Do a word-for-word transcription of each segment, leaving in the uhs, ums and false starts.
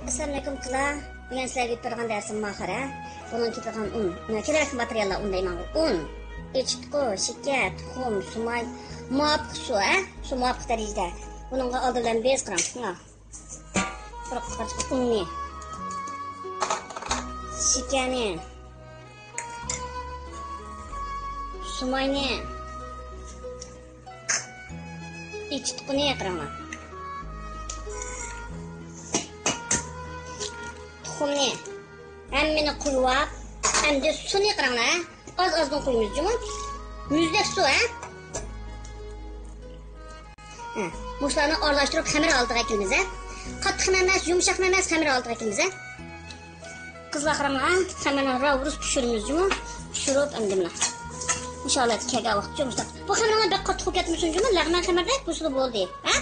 ئەسسالامۇئەلەيكۇم قىزلار. بۈگۈن سىلەرگە ئېلىپ بېرىدىغان دەرسىم ماخار، ھە؟ بۇنىڭ كېتىدىغان ئۇن. مانا كېرەكلىك ماتېرىياللار ئۇن دەيمەنغۇ. ئۇن، ئېچىتقۇ، شېكەر، تۇخۇم، سۇماي، مۇۋاپىق سۇ، ھە؟ سۇ مۇۋاپىق دەرىجىدە. بۇنىڭغا ئالدى بىلەن بېز قىلىڭ. مانا. قۇرۇق قاچىلىق ئۇننى، شېكەرنى، سۇماينى، ئېچىتقۇنى قاراڭلار. تۇخۇمنى، ھەممىنى قۇيۇۋاپ، ئەمدى سۇنى قاراڭلار، ھە؟ ئاز-ئازدىن قۇيىمىز جۇمۇ. مۇزدەك سۇ، ھە؟ ھە، بۇ سۇلارنى ئارىلاشتۇرۇپ خېمىر ھالىتىگە كېلىمىز، ھە؟ قاتتىقمۇ ئەمەس، يۇمشاقمۇ ئەمەس، خېمىر ھالىتىگە كېلىمىز، ھە؟ قىزلار قاراڭلار، ھە؟ خېمىرنى راۋرۇس پىشۇرىمىز جۇمۇ. پىشۇرۇپ ئەمدى مانا. ئىنشاللا كەلگەن ۋاقىت جۇمۇ. بۇ خېمىرىڭلار بەك قاتتىق بولۇپ كەتمىسۇن جۇمۇ، لەغمەن خېمىردەك بولسىلا بولدى، ھە؟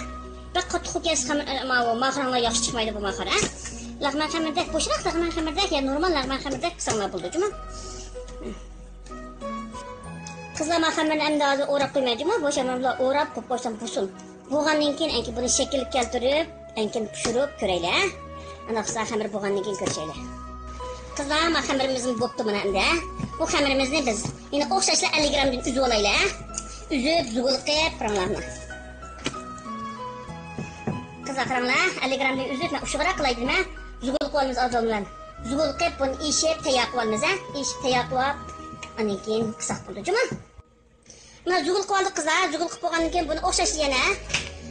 بەك قاتتىق بولۇپ كەتسە خېمىر، ئە، ماۋۇ ماخىرىڭلار ياخشى چىقمايدۇ بۇ ماخىر، ھە؟ لەغمەن خېمىردەك، بوشراق لەغمەن خېمىردەك يا نورمال لەغمەن خېمىردەك قىلساڭلار بولىدۇ جۇمۇ. قىزلار، ماخىرىمنى ئەمدى ھازىر ئوراپ قويماي جۇمۇ، بوش خېمىر بىلەن ئوراپ قويۇپ قويسام بولسۇن. بولغاندىن كېيىن ئەنكى بۇنى شەكىلگە كەلتۈرۈپ، ئەنكىن پىشۇرۇپ كۆرەيلى، ھە؟ ئانداق بولسا خېمىر بولغاندىن كېيىن كۆرۈشەيلى. قىزلار، ما خېمىرىمىزمۇ بوپتۇ مانا ئەمدى، ھە؟ بۇ خېمىرىمىزنى بىز يەنە ئوخشاشلا ئەللىك گرامدىن ئۈزۈۋالايلى، ھە؟ ئۈزۈپ، زۇۋۇلۇقىپ، قاراڭلار مانا. قىزلار، قاراڭلار، ئەللىك گرامدىن ئۈزۈپ، مەن ئوشۇقراق قىلاي دېدىم، ھە؟ زۇۋۇلۇقىپ ئالىمىز ئازان بىلەن. زۇۋۇلۇقىپ، بۇنى ئېشىپ تەييار قىلىۋالىمىز، ھە؟ ئېشىپ تەييار قىلىپ، ئاندىن كېيىن قىلساق بولىدۇ جۇمۇ. مانا زۇگۇل قىلىۋالدۇق قىزلار، زۇگۇل قىلىپ بولغاندىن كېيىن بۇنى ئوخشاش يەنە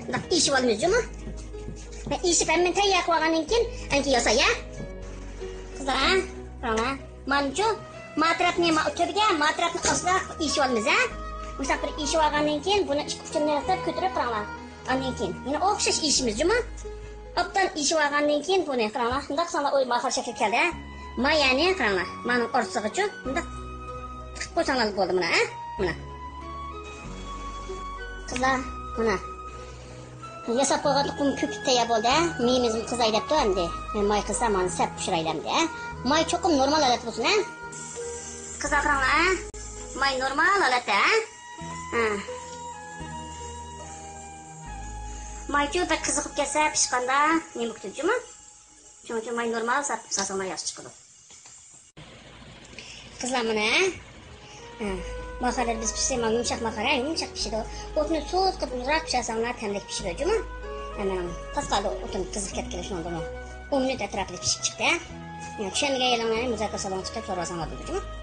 مۇنداق ئېشىۋالىمىز جۇمۇ. مانا ئېشىپ ھەممىنى تەييار قىلىۋالغاندىن كېيىن ئەنكى ياساي، ھە؟ قىزلار، ھە؟ قاراڭلار. مانىچۇ، ما تەرەپنى ما تۆپىگە، ما تەرەپنى ئاستىغا ئېشىۋالىمىز، ھە؟ مۇشۇنداق بىر ئېشىۋالغاندىن كېيىن بۇنى ئىككى ئۇچىنى قىلىپ كۆتۈرۈپ قاراڭلار. ئاندىن كېيىن يەنە ئوخشاش ئېشىمىز جۇمۇ. ئوبدان ئېشىۋالغاندىن كېيىن بۇنى قاراڭلار، مۇنداق قىلساڭلار ئوي ماخار شەكلى كەلدى، ھە؟ ما يەنى قاراڭلار، مانىڭ ئارىسىغىچۇ مۇنداق تىقىپ قويساڭلار بولدى مانا، ھە؟ مانا. قىزلار، مانا. ياساپ قويغان تۇخۇم كۆپۈپ تەييار بولدى، ھە؟ مېيىمىزمۇ قىزاي دەپتۇ ئەمدى. مەن ماي قىزسا مانا سەپ پىشۇرايلى ئەمدى، ھە؟ ماي چوقۇم نورمال ھالەتتە بولسۇن، ھە؟ قىزلار قاراڭلار، ھە؟ ماي نورمال ھالەتتە، ھە؟ ھە. مايچۇ بەك قىزىقىپ كەتسە پىشقاندا نېمە كۈتۈپ جۇمۇ؟ شۇنىڭ ئۈچۈن ماي نورمال ساپ سالساڭلار ياخشى چىقىدۇ. قىزلار مانا، ھە. ھە. ماخارلىرى بىز پىشسا، مانا يۇمشاق ماخار، ھە، يۇمشاق پىشىدۇ. ئوتنى سۇس قىلىپ ئۇزراق پىشۇرساڭلار تەملىك پىشىدۇ جۇمۇ. ھە، مېنىڭ تاس قالدى ئوتۇم قىزىپ كەتكىلى شۇنىڭدىمۇ. ئون مىنۇت ئەتراپىدا پىشىپ چىقتى، ھە. يا، چۈشەنمىگەن يېرىڭلارنى مۇزاكىرە سالونىغا چىقىپ سورىۋالساڭلار بولىدۇ جۇمۇ.